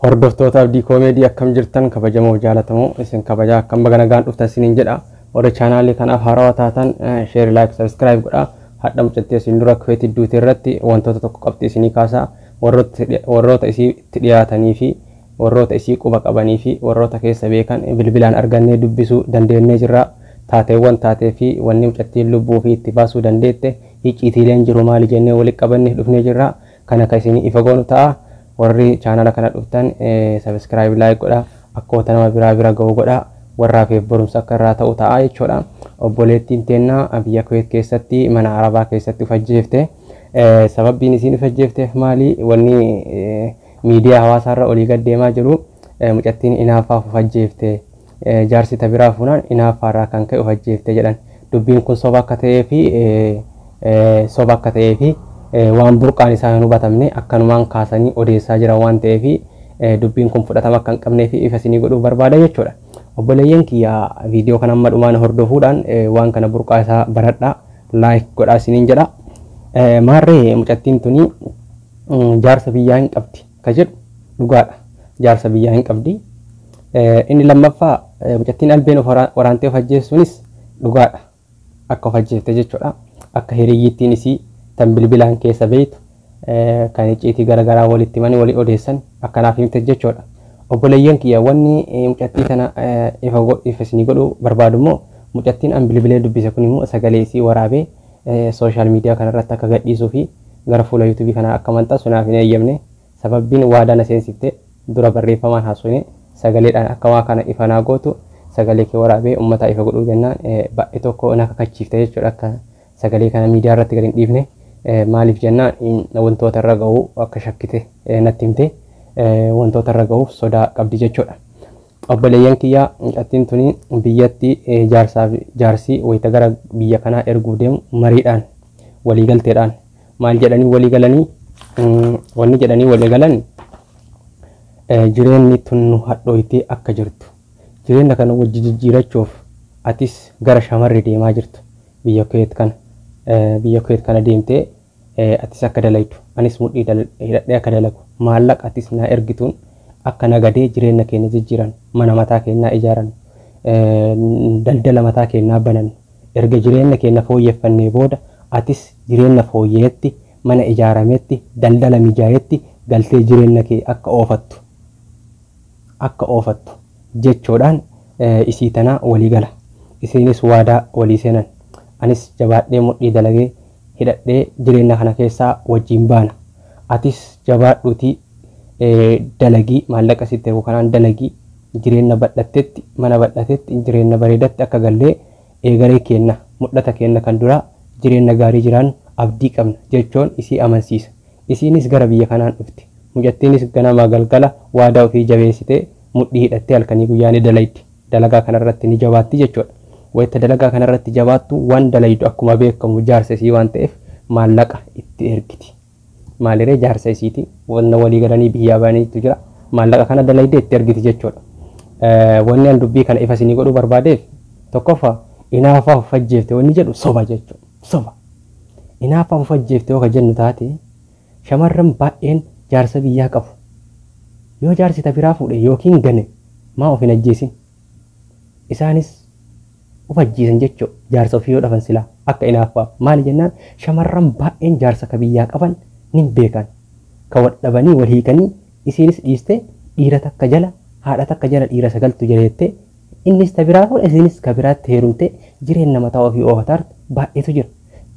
Hordoftoota Abdii Koomeedii, akkam jirtan? Kabajamoo, jaalatamoo, isin kabajaa, akkam baga nagaan dhuftan isiniin jedha. Warri chaanaalii kanaaf haarawaa taatan share, like, subscribe godha. Hadha mucattii isin dura Kuweet duute irratti wantoota tokko qabxii isinii kaasaa, warroota isii itti dhiyaatanii fi warroota isii quba qabanii fi warroota keessa beekan bilbilaan argannee dubbisuu dandeenyee jirra. Taateewwan taatee fi wanni mucattiin lubbuu fi itti baasuu dandeette, icciitiileen jiru maali jennee walitti qabannee dhufnee jirra. Kana kan isinii ifa goonu ta'a. Warri chaanala kana dhuftan subscribe, like godha, akkoota nama biraa bira ga'u godha, warraaf barumsa akka irraa ta'u ta'a jechuudha. Obboleettiin teennaa biyya Kuweet keessatti mana Arabaa keessatti uf ajjeefte. Sababbiin isiin uf ajjeefteef maali? Wanni miidiyaa hawaasaarra olii gad deemaa jiru mucattiin inaaffaaf uf ajjeefte. Jaarsi ta biraa fuunaan inaaffaarraa kan ka'e uf ajjeefte jedhan. Dubbiin kun soba akka ta'ee fi soba akka ta'ee fi waan burqaan isaa hin hubatamne akkanumaan kaasanii odeessaa jiran waan ta'eef, dubbiin kun fudhatama akka hin qabnee fi ifa isinii godhuu barbaada jechuudha. Obboleeyyan kiyya, viidiyoo kana amma dhumaan hordofuudhaan waan kana burqaa isaa baradhaa, like godhaa isiniin jedha. Maarree, mucattiin tuni jaarsa biyyaa hin qabdi ka jedhu dhugaadha. Jaarsa biyyaa hin qabdi. Inni lammaffaa, mucattiin albeen of waraantee of ajjeessuunis dhugaadha. Akka of ajjeefte jechuudha. Akka hiriyyittiin isii tan bilbilaan keessa beeytu, kan icciitii garaagaraa walitti himanii walii odeessan akkanaaf himte jechuudha. Obboleeyyan kiyya, wanni mucattii tana ifa ifa isinii godhuu barbaadu immoo, mucattiin an bilbilee dubbise kun immoo sagalee isii waraabee social media kanarratti akka gadhiisuu fi gara fuula yuutuubii kanaa akka maxxansu naaf hin eeyyamne. Sababbiin waadaa na seensifte, dura barreeffamaan haasofne, sagaleedhaan akka waa kana ifa naa gootu, sagalee kee waraabee uummata ifa godhuu jennaan, baay'ee tokko na kakachiifte jechuudha, akka sagalee kana miidiyaa irratti gadi hin dhiifne. Maaliif jennaan, wantoota irra ga'uu akka shakkite natti himte, wantoota irra ga'uuf sodaa qabdi jechuudha. Obboleeyyan kiyyaa, mucattiin tuni biyyatti jaarsaa jaarsii wayita gara biyya kanaa erguuf deemu mariidhaan, waliigalteedhaan, maal jedhanii walii galanii? Wanni jedhanii walii galan, jireenyi tun nu hadhooytee akka jirtu, jireenya kana wajji jijjiirachuuf atis gara shamarri deemaa jirtu biyya Kuweet kana deemtee atis akka dalaytu, anis mudhii hidhadhee akka dalagu, maallaqa atis naa ergituun akka nagadee jireenya keenya jijjiiran, mana mataa keenyaa ijaaran, daldala mataa keenyaa banan, erga jireenya keenya fooyyeffannee booda atis jireenya fooyyeetti, mana ijaarametti, daldala mijaayetti galtee jireenya kee akka oofattu jechuudhaan isii tanaa walii gala. Isiinis waadaa walii seenan. Anis jabaadhee mudhii dalagee hidhadhee jireenya kana keessaa wajjin baana. Atis jabaadhuutii dalagii, maallaqa sitti ergu kanaan dalagii, jireenya badhattetti, mana badhatetti, jireenya bareedatti akka gallee eegalee kenna, mul'ata kenna kan duraa jireenya gaarii jiraannu abdii qabna jechuun isii amansiisa. Isiinis gara biyya kanaan dhufti. Mucattiinis ganamaa galgala waadaa ofii jabeessitee mudhii hidhattee halkanii guyyaa ni dalaydi. Dalagaa kanarratti ni jabaatti jechuudha. Wayita dalagaa kanarratti jabaattu, waan dalaydu akkuma beekamu jaarsa isii waan ta'eef maallaqa itti ergiti. Maaliree, jaarsa isiiti, wanna walii galanii biyyaa bahaniitu jira. Maallaqa kana dalaydee itti ergiti jechuudha. Wanni an dubbii kana ifa isinii godhuu barbaadeef, tokkoffaa, inaafaa of ajjeefte wanni jedhu soba jechuudha. Soba. Inaafaa of ajjeefte yoo ka jennu taate, shamarran baay'een jaarsa biyyaa qabu. Yoo jaarsi ta biraa fuudhe yookiin gane maa of hin ajjeesin? Isaanis of ajjeesan jechuudha. Jaarsa ofii yoo dhaban silaa akka inaaffaaf. Maali jennaan, shamarran baay'een jaarsa ka biyyaa qaban ni beekan. Ka wal dhabanii wal hiikanii, isiinis dhiistee dhiira takka jala, haadha takka jala dhiira sagaltu jala, innis ta biraa fuudhe, isiinis ka biraatti heerumtee jireenya mataa ofii oofataartu baay'eetu jira.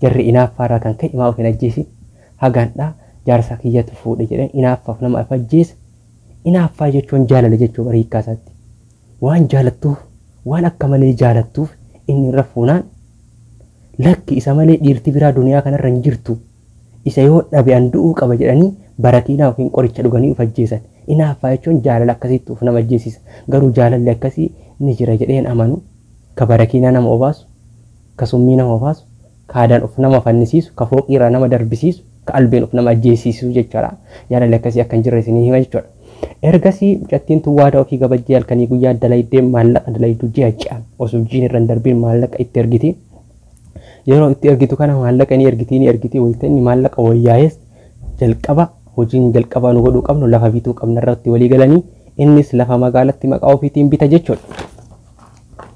Jarri inaaffaarraa kan ka'e maa of hin ajjeesin? Hagaandhaa jaarsa kiyyatu fuudhe jedhee inaaffaaf nama of ajjeesa. Inaaffaa jechuun jaalala jechuu bara hiikkaa isaatti. Waan jaalattuuf, waan akka malee jaalattuuf, inni irra fuunaan, lakki isa malee dhiirti biraa duniyaa kanarra hin jirtu, isa yoo dhabe an du'uu qaba jedhanii barakiinaa yookiin qoricha dhuganii of ajjeesan. Inaaffaa jechuun jaalala akkasiitti of nama ajjeesisa. Garuu jaalalli akkasii ni jira jedheen amanu. Ka barakiinaa nama obaasu, ka summii nama obaasu, ka aadaan of nama fannisiisu, ka fooqiirraa nama darbisiisu, ka albeen of nama ajjeesiisu jechuudha. Jaalalli akkasii akka hin jirre isinii hima jechuudha. Ergasii mucattiin tun waadaa ofii kabajjee halkanii guyyaa dalaydee maallaqa dalaydu ji'a ji'aan osoo jiin irra hin darbiin maallaqa itti ergiti. Yeroo itti ergitu kana maallaqa ni ergiti, ni ergiti. Wayita inni maallaqa wayyaa'es jalqaba Hojiin jalqabaa nu godhuu qabnu lafa bituu qabna irratti walii galanii innis lafa magaalatti maqaa ofiitiin bita jechuudha.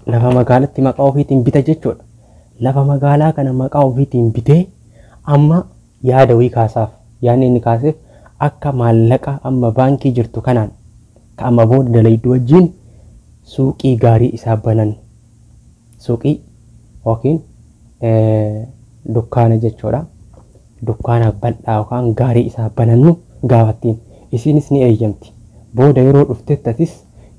Lafa magaalatti maqaa ofiitiin bita jechuudha. Lafa magaalaa kana maqaa ofiitiin bitee amma yaada wayii kaasaaf. Yaadni inni kaaseef akka maallaqa amma baankii jirtu kanaan ka amma booda dalaydu wajjin suuqii gaarii isaa banan. Suuqii yookiin dukkaana jechuudha. Dukkaana bal'aa yookaan gaarii isaa banannu gaafattiin. Isiinis ni eeyyamti. Booda yeroo dhuftetti atis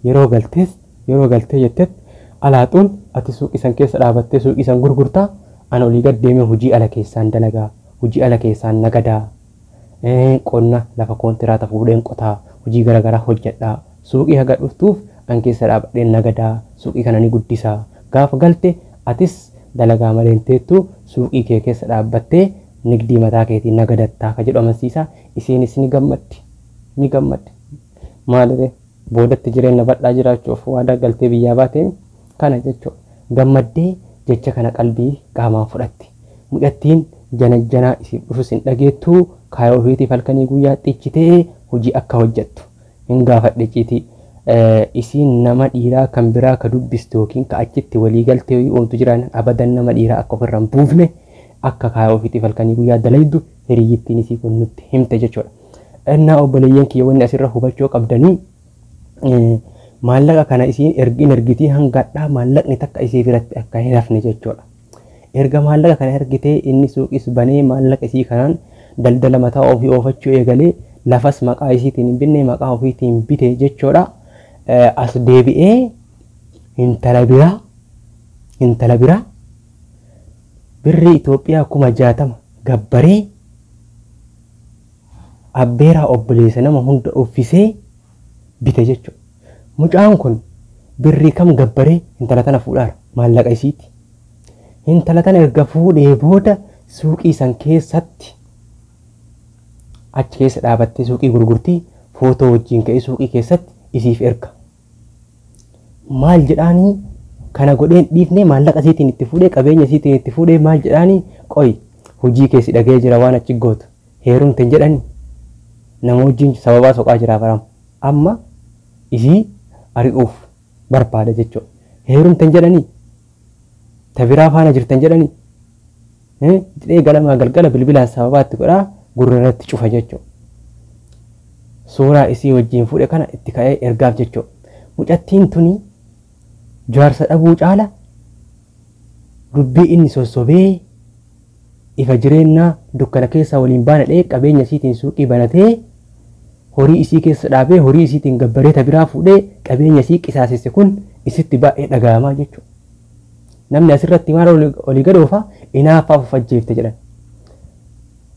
yeroo galtees yeroo galtee jettetti alaaxuun ati suuqii san keessa dhaabattee suuqii san gurgurtaa ana olii gad deemee hojii ala keessaan dalagaa hojii ala keessaan nagadaa qonna lafa koontiraata fuudheen qotaa hojii garaagaraa hojjedhaa suuqii haga dhuftuuf an keessa dhaabadheen nagadaa suuqii kana ni guddisaa gaafa galte atis dalagaa malee hin teettu suuqii kee keessa dhaabbattee nigdii mataa keetiin nagadattaa ka jedhu amansiisaa. Isiinis ni gammaddi ni gammaddi. Maaliree boodatti jireenya bal'aa jiraachuuf waadaa galtee biyyaa baateen kana jechuudha. Gammaddee jecha kana qalbii qaamaan fudhatti. Mucattiin jana janaa isiif dhufus hin dhageettuu kaayoo ofiitiif halkanii guyyaa xichitee hojii akka hojjettu hin gaafadhe ciitii. Isiin nama dhiiraa kan biraa ka dubbistu yookiin ka achitti walii galtee ooltu jiran abadan nama dhiiraa akka ofirra hin buufne akka kaayoo ofiitiif halkanii guyyaa dalaydu hiriyyittiin isii kun nutti himte jechuudha. Innaa obboleeyyan kiyya wanni asirra hubachuu qabdanii maallaqa kana isiin ergin ergitii hangadhaa maallaqni takka isii biratti akka hin hafne jechuudha. Erga maallaqa kana ergitee inni suuqis banee maallaqa isii kanaan daldala mataa ofii oofachuu eegalee lafas maqaa isiitiin hin binne maqaa ofiitiin bite jechuudha. As deebi'ee intala biraa birrii Itoophiyaa 60,000 gabbaree abbeeraa obboleessa nama hunda uffisee bite jechuudha. Mucaan kun birrii kam gabbaree intala tana fuudhaara maallaqa isiiti. Intala tana erga fuudhee booda suuqii san keessatti achi keessa dhaabattee suuqii gurgurtii footoo wajjin ka'ee suuqii keessatti isiif erga. Maal jedhaanii kana godheen dhiifnee maallaqa isiitiin itti fuudhee qabeenya isiitiin itti fuudhee maal jedhaanii qoyi hojii keessi dhagee jira waan achi gootu heerumte hin jedhani nama wajjin sababaa soqaa jira baramu amma isii ari'uuf barbaada jechuudha. Heerumte hin jedhanii ta biraa faana jirtan jedhanii jedhee galamaa galgala bilbilaan sababaa itti godhaa gurra irratti cufa jechuudha. Suuraa isii wajjin fuudhe kana itti ka'ee ergaaf jechuudha. Mucattiin tuni jaarsa dhabuu caala dubbii inni sossobee ifa jireenyaa dukkana keessaa waliin baana dhee qabeenya isiitiin suuqii banatee horii isii keessa dhaabee horii isiitiin gabbaree ta biraa fuudhee qabeenya isii qisaasesse kun isitti baay'ee dhaga'amaa jechuudha. Namni asirratti maal olii gad oofaa inaafaaf of ajjeefte jedhan.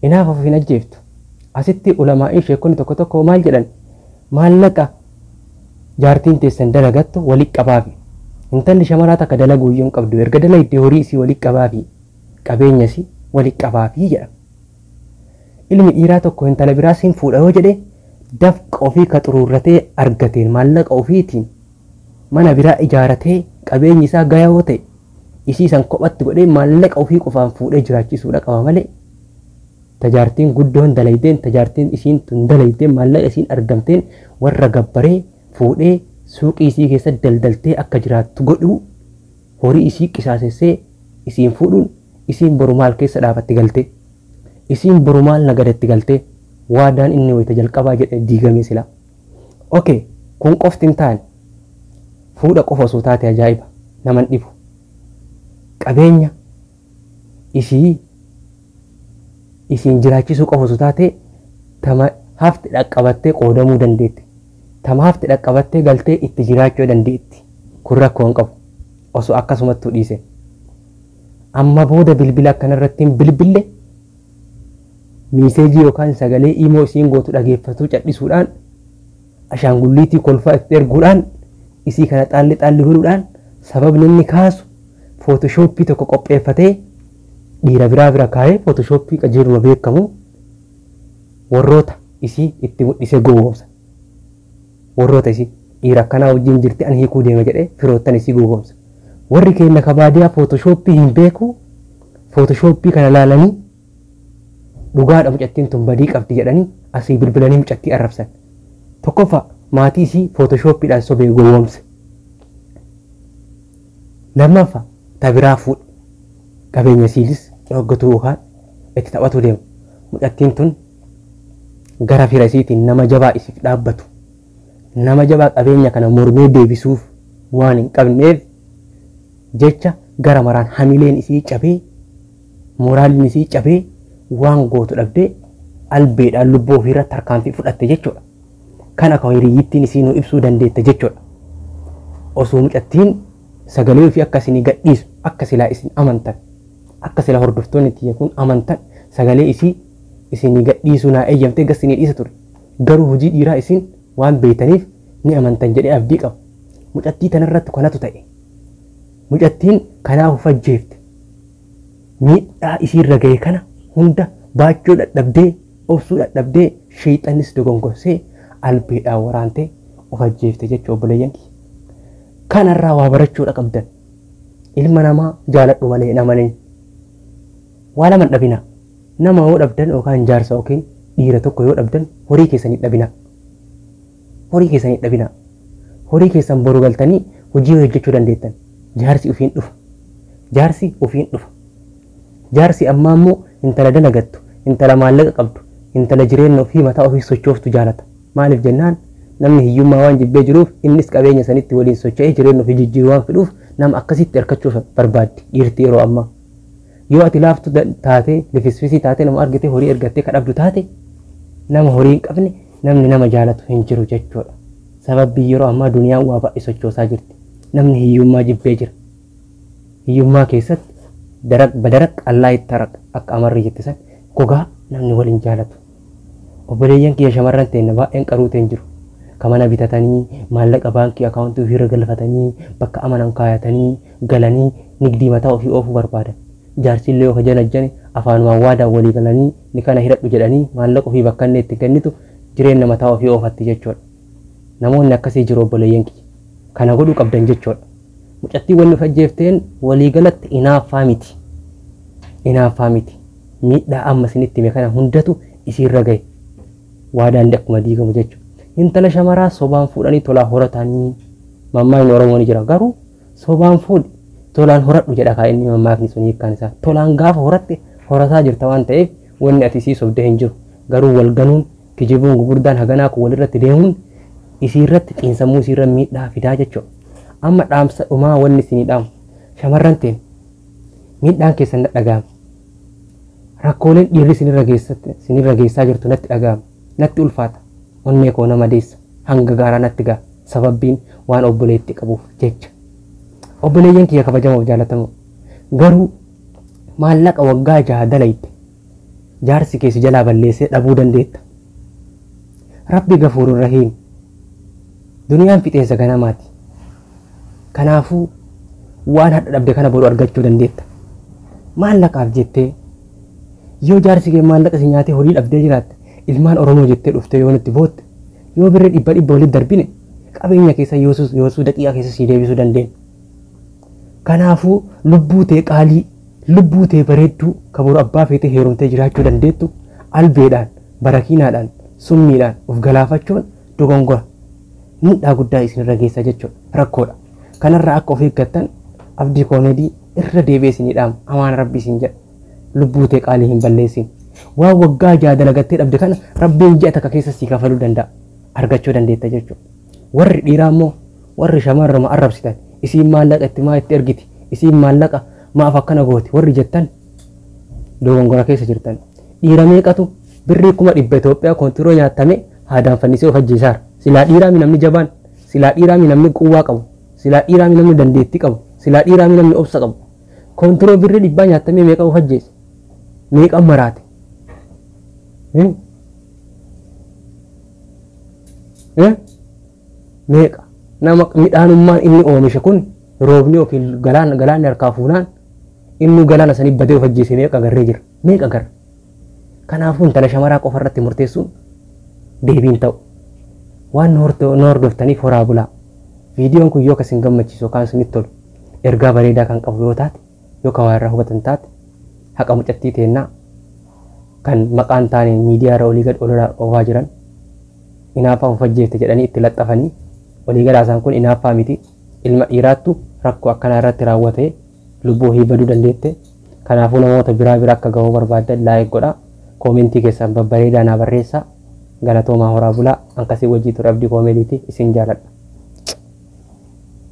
Inaafaaf of hin ajjeeftu. Asitti ulamaa'iin sheekonni tokko tokko maal jedhan maallaqa jaartiin teessan dalagattu walitti qabaafi. Intalli shamaraa takka dalaguu iyyuu hin qabdu erga dalagdee horii isii walitti qabaafi qabeenya isii walitti qabaafi jedha. Ilmi dhiiraa tokko intala biraa siin fuudha yoo jedhe dafqa ofii ka xuruurratee argateen maallaqa ofiitiin mana biraa ijaaratee qabeenyi isaa gayaa yoo ta'e isii san kophatti godhee maallaqa ofii qofaan fuudhee jiraachisuudha qaba malee tajaartiin guddoon dalaydeen tajaartiin isiin tun dalaydeen maallaqa isiin argamteen warra gabbaree fuudhee suuqii isii keessa daldaltee akka jiraattu godhuu horii isii qisaasessee isiin fuudhuun isiin boru maal keessa dhaabatti galtee isiin boru maal nagadatti galtee waadaan inni wayita jalqabaa jedhe diigamee sila. Okay, kun qofti hin taane fuudha qofa osoo taate ajaa'iba naman dhibu. Qabeenya isii isiin jiraachisuu qofa osoo taate tama hafti dhaqqabattee qoodamuu dandeetti. Tama hafti dhaqqabattee galtee itti jiraachuu dandeetti. Kun rakkoo hin qabu. Osoo akkasumattuu dhiise. Amma booda bilbila akkanarratti hin bilbille miiseejii yookaan sagalee imoo isiin gootu dhageeffatuu cadhisuudhaan ashaangulliitii kolfaa itti erguudhaan isii kana xaalli xaalli godhuudhaan sababni inni kaasu footoshoppii tokko qopheeffatee dhiira biraa bira kaa'ee footoshoppii qajeeluma beekamu warroota isii itti mul'isee gowwoomsa. Warroota isii dhiira akkanaa wajjin jirti ani hiikuu deema jedhee firoottan isii gowwoomsa. Warri keenya kabaadiyaa footoshoppii hin beeku footoshoppii kana laalanii dhugaadha mucattiin tun badii qabdi jedhanii Asii bilbilanii mucattii arrabsan. Tokkoffaa, maatii isii footoshooppiidhaan sobee gowwoomse. Lammaffaa, tabiraa fuudhe. Qabeenya isiitis dhoggatu yookaan itti taphatu deema. Mucattiin tun gara fira isiitiin nama jabaa isiif dhaabbatu, nama jabaa qabeenya kana mormee deebisuuf waan hin qabneef jecha gara maraan hamileen isii cabee, mooraaliin isii cabee, waan gootu dhabdee albeedhaan lubbuu ofiirra tarkaanfii fudhatte jechuudha. Kana kan hiriyyittiin isii nuu ibsuu dandeette jechuudha. Osoo mucattiin sagalee ofii akka isinii gadhiisu, akka silaa isin amantan, akka silaa hordoftoonni tiyya kun amantan, sagalee isii isinii gadhiisuu naa eeyyamtee gas isinii dhiisa ture. Garuu hojii dhiiraa isin waan beeytaniif ni amantan jedhee abdii qaba. Mucattii tanarratti kanatu ta'e. Mucattiin kanaaf of ajjeefte. Miidhaa isiirra gahe kana hunda baachuu dadhabdee, obsuu dadhabdee, sheexanis dogongorsee albeedhaan waraantee of ajjeefte jechuudha, obboleeyyan kiyya. Kanarraa waa barachuudha qabdan. Ilma namaa jaaladhu malee hin amanin. Waa lama hin dhabina. Nama yoo dhabdan yookaan jaarsa yookiin dhiira tokko yoo dhabdan, horii keessanii dhabina. Horii keessanii dhabina. Horii keessan boru galtanii hojii hojjechuu dandeettan. Jaarsi ofiin dhufa. Jaarsi ofiin dhufa. Jaarsi ammaa immoo intala dalagattu, intala maallaqa qabdu, intala jireenya ofii mataa ofii sochooftu jaalata. Maaliif jennaan, namni hiyyummaa waan jibbee jiruuf, innis qabeenya sanitti waliin socho'ee jireenya ofii jijjiiruu waan fedhuuf, nama akkasitti hirkachuu barbaaddi dhiirti yeroo ammaa. Yoo ati laaftu taatee, lifisfisii taatee, nama argitee horii ergattee kadhabdu taate, nama horii hin qabne namni nama jaalatu hin jiru jechuudha. Sababbii yeroo ammaa duniyaan waa baay'ee sochoosaa jirti. Namni hiyyummaa jibbee jira. Hiyyummaa keessatti daraq badaraq allaa itti akka amarri jette san gogaa namni waliin jaalatu. Obboleeyyan kiyya shamarran teenna baay'een qaruuteen jiru. Ka mana bitatanii, maallaqa baankii akaawuntii ofiirra galfatanii, bakka amanan kaayatanii galanii nigdii mataa ofii oofuu barbaadan. Jaarsillee yoo janajjane afaanumaan waadaan walii galanii ni kana hidhadhu jedhanii maallaqa ofii bakka inni itti kennitu jireenya mataa ofii oofatti jechuudha. Namoonni akkasii jiru, obboleeyyan kiyya. Kana godhuu qabdan jechuudha. Mucattii wanni of ajjeefteen waliigalatti inaaffaa miti. Inaaffaa miti. Miidhaa amma isinitti hime kana hundatu isiirra gahe. Waadaan akkuma diigamu jechuudha. Intala shamaraa sobaan fuudhanii tolaan horatanii mammaakni Oromoo ni jira. Garuu sobaan fuudhi tolaan horadhu jedha kaa inni mammaakni sun hiikkaan isaa. Tolaan gaafa horatte horataa jirta waan ta'eef wanni ati isii sobdee hin jiru. Garuu wal ganuun, kijibuun gurguddaan haganaa kun walirratti deemuun isiirratti xiinsammuu isiirra miidhaa fidaa jechuudha. Amma dhaamsa dhumaa wanni isinii dhaamu, shamarran teen miidhaan keessan natti dhaga'ama. Rakkooleen dhiirri isinirra geessaa jirtu natti dhaga'ama. Natti ulfaata. Onnee koo nama deessa. Hanga gaaraa natti ga'a. Sababbiin waan obboleetti qabuuf jecha. Obboleeyyan kiyya kabajamoo jaalatamoo. Garuu maallaqa waggaa 6 dalayte jaarsi keessi jalaa balleessee dhabuu dandeetta. Rabbi gafuurur rahiim. Duniyaan fixeensa ganamaati. Kanaafuu waan hadha dhabde kana boru argachuu dandeetta. Maallaqaaf jettee yoo jaarsi kee maallaqa si nyaatee horii dhabdee jiraatte, ilmaan Oromoo jettee dhuftee yoo nutti bootte, yoo birri dhibba dhibba walitti darbine, qabeenya keessa yoosuu daqiiqaa keessa sii deebisuu dandeenya. Kanaafuu lubbuu tee qaalii, lubbuu tee bareedduu ka boru abbaa feetee heerumtee jiraachuu dandeettu albeedhaan, barakiinaadhaan, summiidhaan of galaafachuun dogongora. Miidhaa guddaa isinirra geessa jechuudha. Rakkoodha. Kanarraa akka of eeggattan Abdii Koomeedii irra deebi'ee isinii dhaama. Amaan Rabbi isin jedha. Lubbuu tee qaalii hin balleessin. Waan waggaa 6 dalagattee dhabde kana Rabbiin ji'a takka keessa sii kafaluu danda'a. Argachuu dandeetta jechuudha. Warri dhiiraa immoo warri shamarrama arrabsitan, isiin maallaqa itti maa itti ergiti, isiin maallaqa maaf akkana gooti warri jettan, dogongora keessa jirtan. Dhiira meeqatu birrii 100,000 Itoophiyaa koontiroo nyaattame haadaan fannisee of ajjeesaara? Silaa dhiiraami namni jabaan, silaa dhiiraami namni quwwaa qabu, silaa dhiiraami namni dandeettii qabu, silaa dhiiraami namni obsa qabu. Koontiroo birrii dhibbaa nyaatamee meeqa of ajjeese? Meeqan maraate? Meeqa? Nama midhaanummaan inni oomishe kun roobni yookiin galaanni harkaa fuunaan inni galaana sanii badee of ajjeese meeqa agarree jira? Meeqa agarra? Kanaafuu intala shamaraa qofa irratti murteessuun deebiin ta'u. Waan nu hordoftaniif horaa bulaa. Viidiyoon kun yoo isin gammachiisu yookaan isinitti tolu, ergaa bareedaa kan qabu yoo taate, yookaan waa irraa hubatan taate, haqa mucattii teennaa Kan maqaan taane miidiyaa irra olii gad olola oofaa jiran inaaffaa of ajjeefte jedhanii itti laxxafanii olii gad haasaan kun inaaffaa miti. Ilma dhiiraattu rakkoo akkanaa irratti raawwatee lubbuu ofii baduu dandeette. Kanaafuu namoota biraa bira akka gahuu barbaaddan like godhaa. Koomentii keessan babbareedaa naa barreessaa. Galatoomaa, horaa bulaa. Ankasii wajjii ture Abdii Koomeediiti, isin jaaladha.